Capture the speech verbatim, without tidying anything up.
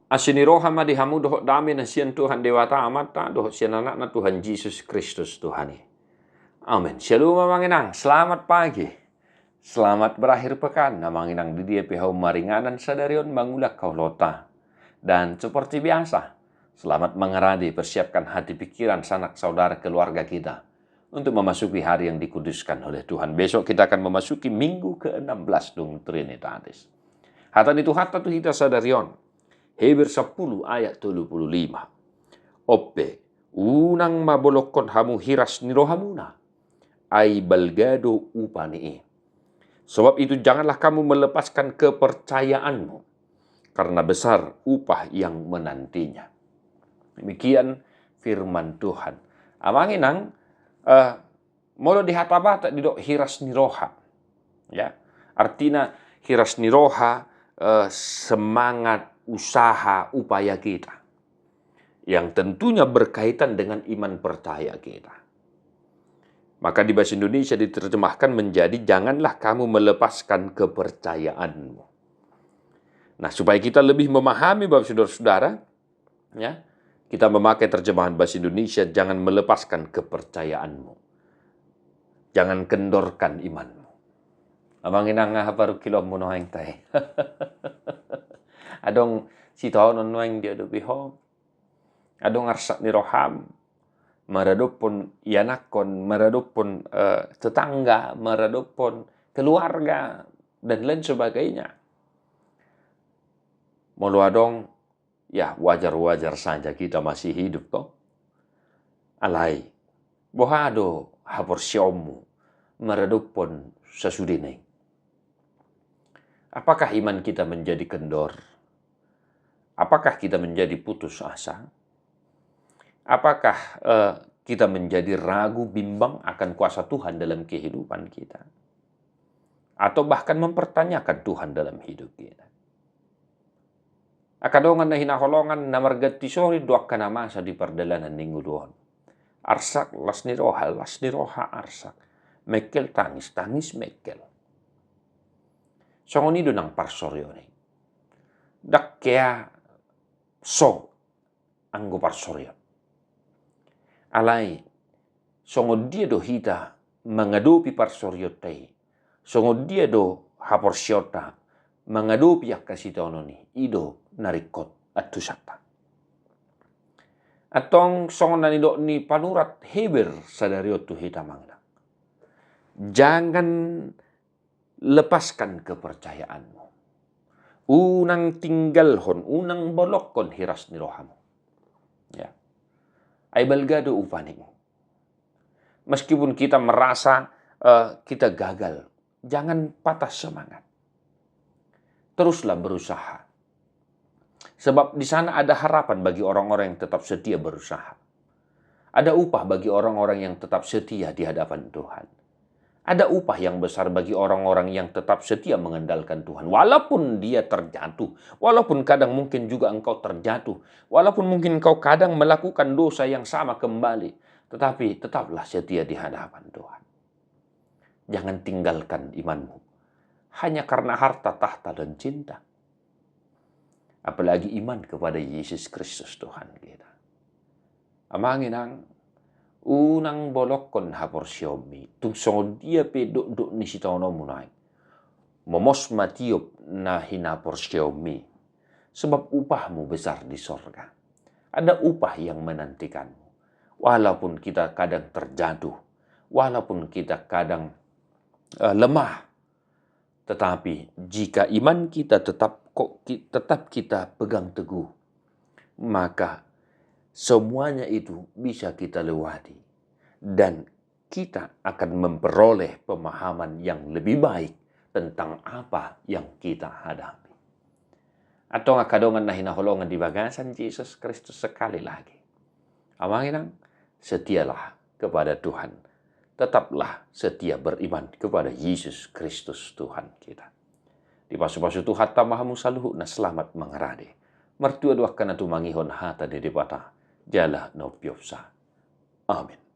Asi ni roha ma di hamu dohot dame na sian Tuhan Debata Amanta dohot sian Anakna Tuhan Jesus Kristus Tuhan i. Amen. Shalom amang inang, selamat pagi. Selamat berakhir pekan amang inang, di dia pe hamu maringanan sadari on mangulak haholonta. Dan seperti biasa, selamat mangarade, persiapkan hati pikiran sanak saudara keluarga kita untuk memasuki hari yang dikuduskan oleh Tuhan. Besok kita akan memasuki minggu keenam belas dung Trinitatis. Hata ni Tuhanta tu hita sadari on, Heber sampulu ayat tolu pulu lima. Onpe, unang ma bolongkon hamu hiras ni rohamuna, ai balga do upa ni i. Sebab itu janganlah kamu melepaskan kepercayaanmu, karena besar upah yang menantinya. Demikian firman Tuhan. Amang inang, eh, molo di hata Batak didok hiras ni roha. Ya. Artina hiras ni roha, eh, semangat, usaha, upaya kita. Yang tentunya berkaitan dengan iman percaya kita. Maka di bahasa Indonesia diterjemahkan menjadi, "Janganlah kamu melepaskan kepercayaanmu." Nah, supaya kita lebih memahami, Bapak Saudara-saudara, ya, kita memakai terjemahan bahasa Indonesia, "Jangan melepaskan kepercayaanmu." Jangan kendorkan imanmu. Amang inang, aha parungkilonmu nuaeng, tai? Adong sitaonon nuaeng diadopi ho? Adong arsak ni roham maradophon ianakhon, maradophon, eh, tetangga, maradophon keluarga, dan lain sebagainya? Molo adong, ya, wajar-wajar saja kita masih hidup, toh. Alai, boha do haporseaonmu maradophon sasudena i? Apakah iman kita menjadi kendor? Apakah kita menjadi putus asa? Apakah, eh, kita menjadi ragu, bimbang akan kuasa Tuhan dalam kehidupan kita? Atau bahkan mempertanyakan Tuhan dalam hidup kita? Angka dongan na hinaholongan, na marganti sori do angka na masa di pardalanan ni ngolu on. Arsak las ni roha, las ni roha arsak. Mengkel tangis, tangis mengkel. Songon i do nang parsorion i. Ndang hea so anggo parsorion. Alai, songon dia do hita mangadopi parsorionta i? Songon dia do haporseaonta mangadopi angka sitaonon i? I do na ringkot antusanta. Antong songon na nidok ni panurat Heber sadari on tu hita, amang inang. Jangan lepaskan kepercayaanmu. Unang tinggalhon, unang bolongkon hiras ni rohamu. Ya. Ai balga do upa ni i. Meskipun kita merasa, eh, kita gagal, jangan patah semangat. Teruslah berusaha. Sebab di sana ada harapan bagi orang-orang yang tetap setia berusaha. Ada upah bagi orang-orang yang tetap setia di hadapan Tuhan. Ada upah yang besar bagi orang-orang yang tetap setia mengandalkan Tuhan. Walaupun dia terjatuh, walaupun kadang mungkin juga engkau terjatuh, walaupun mungkin engkau kadang melakukan dosa yang sama kembali, tetapi tetaplah setia di hadapan Tuhan. Jangan tinggalkan imanmu hanya karena harta, tahta, dan cinta. Apalagi iman kepada Yesus Kristus Tuhan kita. Amang inang, unang bolongkon haporseaonmi, tung songon dia pe dokdok ni sitaononmu nuaeng. Momos ma tiop na hinaporseaonmi, sebab upahmu besar di sorga. Ada upah yang menantikanmu. Walaupun kita kadang terjatuh, walaupun kita kadang, eh, lemah, tetapi jika iman kita tetap ko-, ki-, tetap kita pegang teguh, maka semuanya itu bisa kita lewati dan kita akan memperoleh pemahaman yang lebih baik tentang apa yang kita hadapi. Antong angka dongan na hinaholongan di bagasan Jesus Kristus, sekali lagi, amang inang, setialah kepada Tuhan. Tetaplah setia beriman kepada Yesus Kristus Tuhan kita. Dipasupasu Tuhanta ma hamu saluhutna, selamat mangarade. Martua do angka na tumangihon hata ni Debata jala na umpeopsa. Amin.